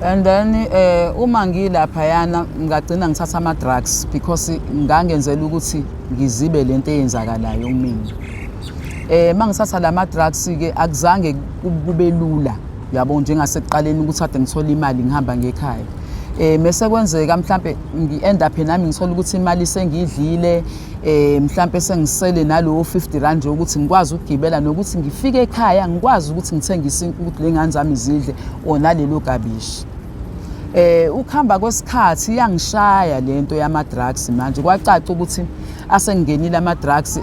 And then uma ngilaphayana ngagcina ngithatha ama-drugs because ngangenzela ukuthi ngizibe lento eyenzakalayo kumina. Mangithatha lama drugs ke akuzange kube lula, yabo, njengasekuqaleni ukuthi ade ngithola imali ngihamba ngekhaya. Mese kwenzeka mhlambe ngi-end up nami ngithola ukuthi imali sengiyidlile, mhlambe sengisele nalowo 50 rand nje ukuthi ngikwazi ukugibela nokuthi ngifike ekhaya ngikwazi ukuthi ngithengise ukuthi lengane zami zidle or nalelo gabishi. Ukuhamba kwesikhathi iyangishaya lento yama drugs. Manje kwacaca ukuthi asengingenile ama drugs,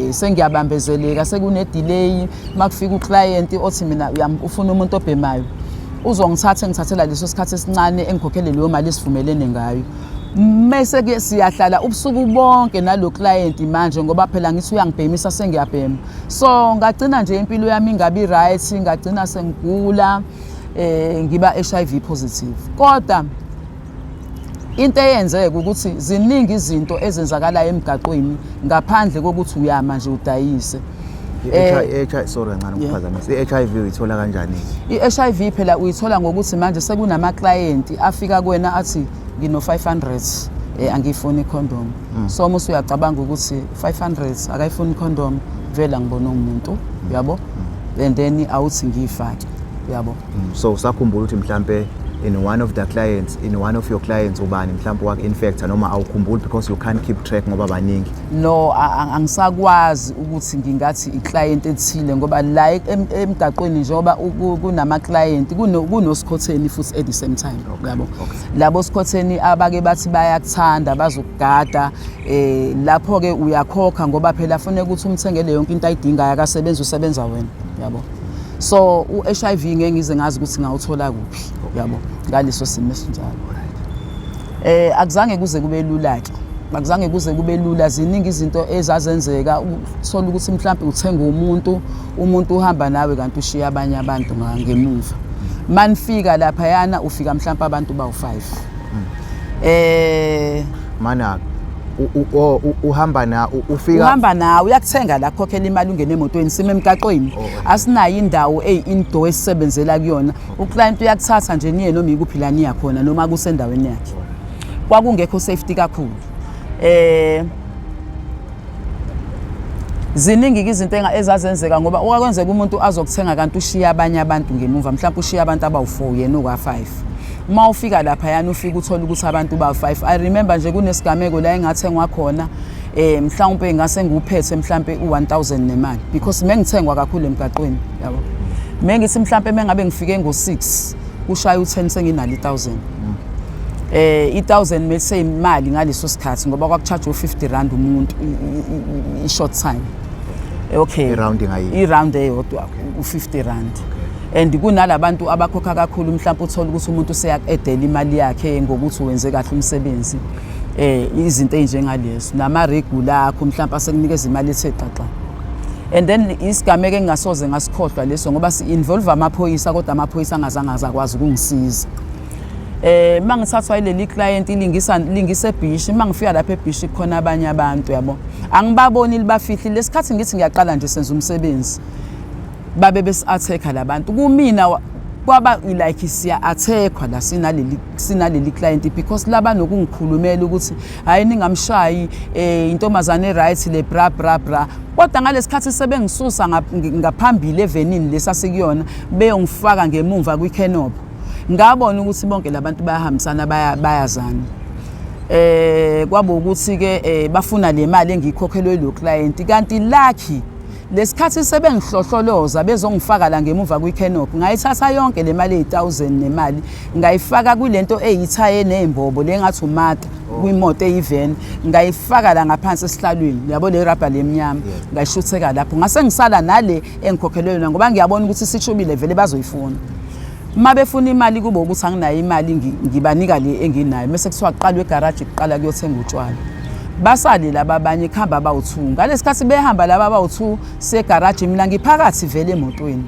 sengiyabambezeleka, sekune delay. Makufika uclient othi mina ufuna umuntu obhemayo, uzongithatha engithathela leso sikhathi esincane, engikhokhele leyo mali esivumelene ngayo, mese ke siyahlala ubusuku bonke nalo client. Manje ngoba phela ngithi uyangibhemisa, sengiyabhema. So ngagcina nje impilo yami ingabi right, ngagcina sengigula, ngiba HIV positive. Kodwa into eyenzeka ukuthi ziningi izinto ezenzakalayo emgaqweni ngaphandle kokuthi uyama nje udayise. I-HIV, sorry kancane ukuphazamisa, i-HIV uyithola kanjani? I-HIV phela uyithola ngokuthi manje sekunama-client afika kuwena athi ngino 500, angiyifuni icondom. So uma usuyacabanga ukuthi 500 akayifuni icondom, vele angibona umuntu, uyabo, and then awuthi ngiyifake, uyabo. So usakhumbula ukuthi mhlambe in one of the clients, in one of your clients, ubani mhlambe waku-infecta, noma awukhumbuli because you can't keep track ngoba baningi? No, angisakwazi ukuthi ngingathi i-client ethile ngoba la emgaqweni njengoba kunama-client kunosikhotheni futhi at the same time, yabo. Labo sikhotheni abake bathi bayakuthanda, bazokugada, lapho-ke uyakhokha ngoba phela funeka ukuthi umthengele yonke into ayidingayo, akasebenzi, usebenza wena, yabo. So u-HIV ngeke ngize ngazi ukuthi ngawuthola kuphi, yabo, ngaleso simo esinjalo. Akuzange kuze kube lula ke, akuzange kuze kube lula. Ziningi izinto ezazenzeka, uthola ukuthi mhlawumbe uthenga umuntu, umuntu uhamba nawe kanti ushiya abanye abantu ngemuva. Manifika laphayana ufika mhlawumbe abantu bawu-5. Mana uhamba na ufika? Uhamba nawe, uyakuthenga la, khokhela imali, ungene emotweni, sime emgaqweni. Asinayo indawo eyi-indoor esisebenzela kuyona. Uclient uyakuthatha nje niye noma ikuphi la niya khona noma kusendaweni yakhe. Kwakungekho safety kakhulu. Ziningi-ke izinto ezazenzeka ngoba okwakwenzeka umuntu azokuthenga kanti ushiya abanye abantu ngemuva, mhlawumbe ushiya abantu abawu-4, yena uka-5. Uma ufika laphayana ufike uthole ukuthi abantu bawu-5. I remember nje kunesigameko la engathengwa khona, mhlawumbe ngase ngiwuphethe mhlawumbe u-1000 nemali because mengithengwa kakhulu emgaqweni, yabo. Mengithi mhlawumbe mengabe ngifike ngo-6 kushaya u-10 senginalo i-1000, i-1000 meseyimali ngaleso sikhathi ngoba kwakucharge u-50 rand umuntu i-short time, okay. I-round ngayinye. I-round eyodwa u-50 rand and kunalabantu abakhokha kakhulu, mhlawumbe uthola ukuthi umuntu useyaku-edela imali yakhe ngokuthi wenze kahle umsebenzi, izinto ey'njengalezo, nama-regular akho mhlawumbe asekunikeza imali ethe xaxa. And then isigameko engingasoze ngasikhohlwa leso ngoba si-involve amaphoyisa, kodwa amaphoyisa angazange azakwazi ukungisiza. Mangithathwa ileli client ilingisa lingise ebhishi, mangifika lapha ebhishi kukhona abanye abantu, yabo, angibaboni, libafihli. Lesikhathi ngithi ngiyaqala nje senza umsebenzi, babe besi-attack labantu kumina, kwaba like siya-attackwa la sinaleli client because laba nokungikhulumela ukuthi hayi, ningamshayi, intombazane right le, bra bra bra. Kodwa ngalesikhathi sebengisusa ngaphambili evenini lesasikuyona beyongifaka ngemumva kwi-canopy, ngabona ukuthi bonke labantu bayahambisana, bayazana. Kwaba ukuthi ke bafuna le mali engiyikhokhelwe lo client, kanti lucky lesikhathi sebengihlohloloza bezongifaka la ngemuva kwi-canopy, ngayithatha yonke le mali eyi-1000 nemali, ngayifaka kulento eyithaye ney'mbobo le ngathi umata kwimoto eyiveni, ngayifaka la ngaphansi esihlalweni, yabo, le rubber lemnyama, ngayishutheka lapho, ngase ngisala nale engikhokhelwe yona ngoba ngiyabona ukuthi sishubile vele, bazoyifuna. Uma befuna imali kube ukuthi anginayo imali, ngibanika le enginayo, mese kuthiwa kuqalwe egaraji kuqala kuyothenga utshwala, basale laba abanye kuhamba abawu-2. Ngalesikhathi behamba laba abawu-2 segaraji, mina ngiphakathi vele emotweni,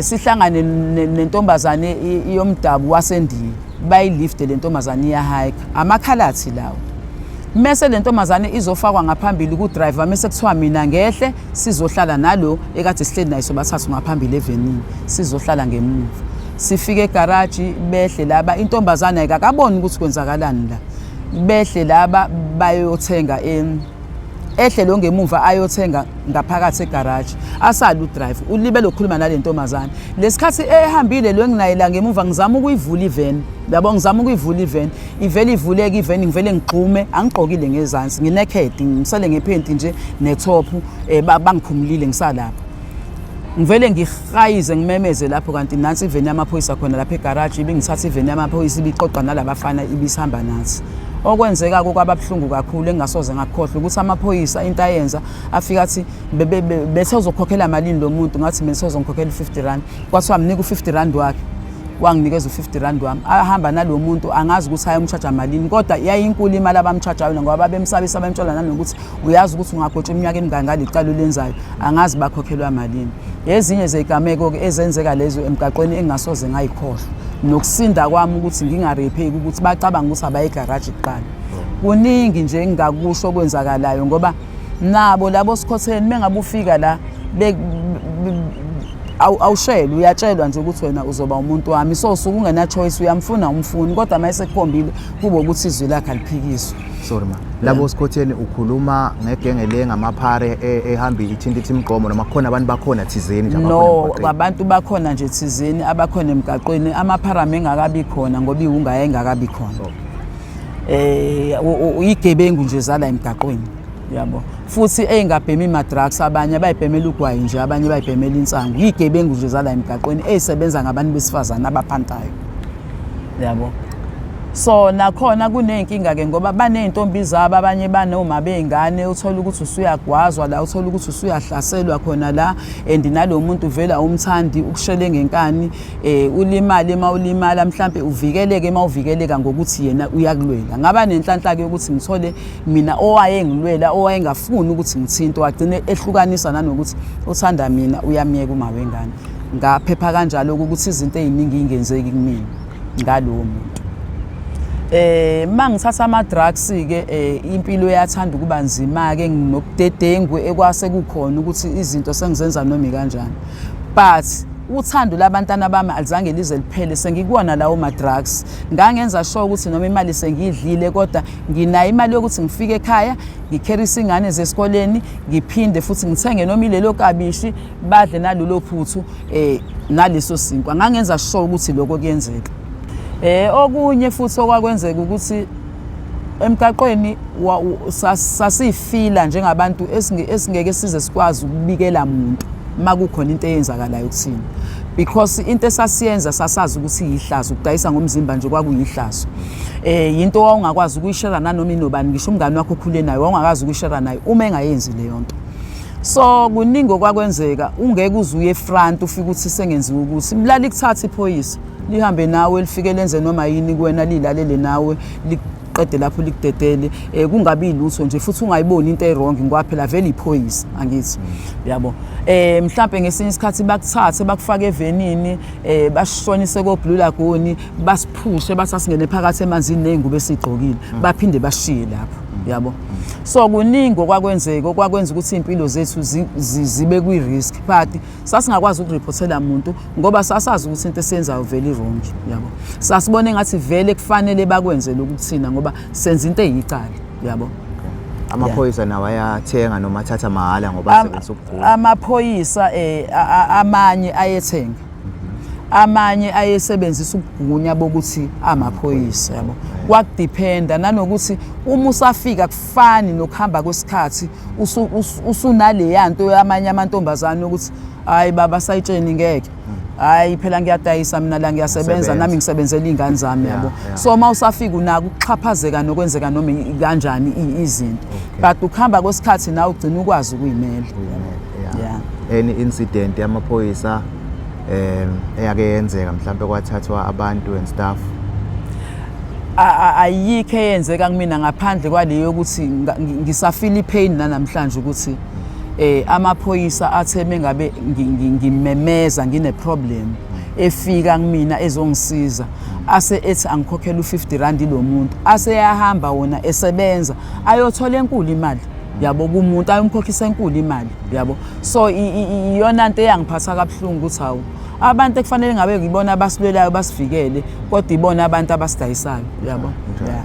sihlangane nentombazane yomdabu waseNdiya, bayilifte le ntombazane, iyahike amakhalathi lawo, mese le ntombazane izofakwa ngaphambili ku-driver, mese kuthiwa mina ngehle sizohlala nalo ekade sihleli naye sobathathu ngaphambili evenini, sizohlala ngemuva. Sifike egaraji, behle laba, intombazane ayikakaboni ukuthi kwenzakalani la. Behle laba bayothenga ehle lo ngemuva ayothenga ngaphakathi egaraji, asale udrive ulibele ukukhuluma nale ntombazane. Lesikhathi ehambile lo enginaye la ngemuva, ngizama ukuyivula iveni, yabo, ngizama ukuyivula iveni, ivele ivuleke iveni, ngivele ngigxume, angigqokile ngezansi, nginekhed, ngisele ngephenti nje netop, bangikhumulile ngisalapha. Ngivele ngihayize ngimemeze lapho, kanti nansi iveni yamaphoyisa khona lapha egaraji, ibingithatha iveni yamaphoyisa, ibiqoqa nalabafana, ibisihamba nathi. Okwenzeka kwababuhlungu kakhulu engingasoze ngakukhohlwa ukuthi amaphoyisa into ayenza, afika athi bethe uzokhokhela malini lo muntu. Ngathi mina sozongikhokhela u-50 rand. Kwathiwa mnika u-50 rand wakhe. Wanginikeza u-50 rand wami, ahamba nalo muntu. Angazi ukuthi ayomtshaja malini, kodwa yayinkulu imali abamtshaja yona, ngoba babemsabisa, bemtshela nanokuthi uyazi ukuthi ungagotshwa iminyaka emingaki ngale cala olenzayo. Angazi bakhokhelwa malini. Ezinye zezigameko-ke ezenzeka lezo emgaqweni engingasoze ngayikhohlwa, nokusinda kwami ukuthi ngingarepheki, ukuthi bacabanga ukuthi abaye egaraji kuqala. Kuningi nje engingakusho okwenzakalayo, ngoba nabo labo sikhotheni mengabe ufika la awushelwe, uyatshelwa nje ukuthi wena uzoba umuntu wami, so usuke ungena choice, uyamfuna umfuni, kodwa uma esekukhombile kube ukuthi izwi lakhe aliphikiswe. Sorry ma, labo sikhotheni ukhuluma ngegenge le ngamaphare ehamba ithinta ithi imigqomo, noma kukhona abantu bakhona thizeni nje abakhona no emgwaqeni? Abantu bakhona nje thizeni abakhona emgaqweni, amapharame engakabi khona ngoba iwunga yayingakabi khona. Igebengu nje zala emgaqweni, yabo, futhi ey'ngabhemi ma-drugs, abanye bayibhemela ugwayi nje, abanye bayibhemela insangu. Iy'gebengu nje zala emgaqweni ey'sebenza ngabantu besifazane abaphantayo, yabo. So nakhona kuney'nkinga-ke ngoba baney'ntombi zabo, abanye banoma bey'ngane, uthole ukuthi usuyagwazwa la, uthole ukuthi usuyahlaselwa khona la, and nalo muntu vele awumthandi, ukushele ngenkani, ulimale uma ulimala, mhlampe uvikeleke uma uvikeleka ngokuthi yena uyakulwela. Ngaba nenhlanhla-ke yokuthi ngithole mina owayengilwela, owayengafuni ukuthi ngithinte, wagcine ehlukanisa nanokuthi uthanda mina, uyamyeka uma wengane. Ngaphepha kanjalo ukuthi izinto ey'ningi ingenzeki kumina ngalowo muntu. Mangithatha ama drugs ke, impilo yathanda ukuba nzima ke, nginobudedengu ekwase kukhona ukuthi izinto sengizenza noma kanjani, but uthando labantwana bami alizange lize liphele. Sengikuwona lawo ma drugs, ngangenza sure ukuthi noma imali sengiyidlile, kodwa nginayo imali yokuthi ngifike ekhaya, ngikherise ingane zesikoleni, ngiphinde futhi ngithenge noma ilelo kabishi badle nalolo phuthu naleso sinkwa. Ngangenza sure ukuthi lokho kuyenzeka. Okunye futhi okwakwenzeka ukuthi emgaqweni sasifila njengabantu esingeke size sikwazi ukubikela muntu makukhona into eyenzakalayo kuthina, because into esasiyenza sasazi ukuthi yihlazo. Ukudayisa ngomzimba nje kwakuyihlazo, into wawungakwazi ukuyishera nanoma inobani, ngisho umngane wakho okhule naye wawungakwazi ukuyishera naye uma engayenzi leyo nto. So kuningi okwakwenzeka, ungeke uze uye efront ufike uthi sengenziwa ukuthi mlali kuthatha iphoyisa lihambe nawe, lifike lenze noma yini kuwena, lilalele nawe, liqede lapho likudedele, kungabi lutho nje, futhi ungayiboni into e-wrong ngoba phela vele iphoyisa, angithi yabo. Mhlambe ngesinye isikhathi bakuthathe bakufake evenini, basishonise ko Blue Lagoon, basiphushe, basasingene phakathi emanzini nezingubo esigqokile, baphinde bashiye lapho, yabo. So kuningi okwakwenzeka okwakwenza ukuthi impilo zethu zibe kwi-risk, but sasingakwazi ukuriphothela muntu ngoba sasazi ukuthi into esiyenzayo vele i-wrong, yabo. Sasibona engathi vele kufanele bakwenze lokhu kuthina ngoba senza into eyicala, yabo. Amaphoyisa nawo ayathenga noma athatha mahhala ngoba asebenzisa ukugula? Amaphoyisa amanye ayethenga, amanye ayesebenzisa ukugunya bokuthi amaphoyisa, yabo. Kwakudiphenda nanokuthi uma usafika, kufani nokuhamba kwesikhathi, usunaleya nto yamanye amantombazane ukuthi hayi baba sayitsheni ngeke, hayi phela ngiyadayisa mina la, ngiyasebenza. Ngiyasebenza. Nami ngisebenzela iy'ngane zami, yabo. So uma usafika unako ukuxhaphazeka nokwenzeka noma kanjani izinto, but ukuhamba kwesikhathi nawe ugcina ukwazi ukuyimela. Any incident yamaphoyisa eyake yenzeka, mhlawumbe kwathathwa abantu and stuff? Ayikho eyenzeka kumina ngaphandle kwaleyo yokuthi ngisafila ipain nanamhlanje ukuthi amaphoyisa athe mengabe ngimemeza ngine problem, efika kumina ezongisiza, ase ethi angikhokhela u50 rand lo muntu, ase yahamba wona esebenza ayothola enkulu imali, yabo, kumuntu ayomkhokhisa enkulu imali, yabo. So iyona nto eyangiphatha kabuhlungu ukuthi hawu, Abantu ekufanele ngabe yibona abasilwelayo, basivikele, kodwa ibona abantu abasidayisayo, yabo. Njalo. Yeah.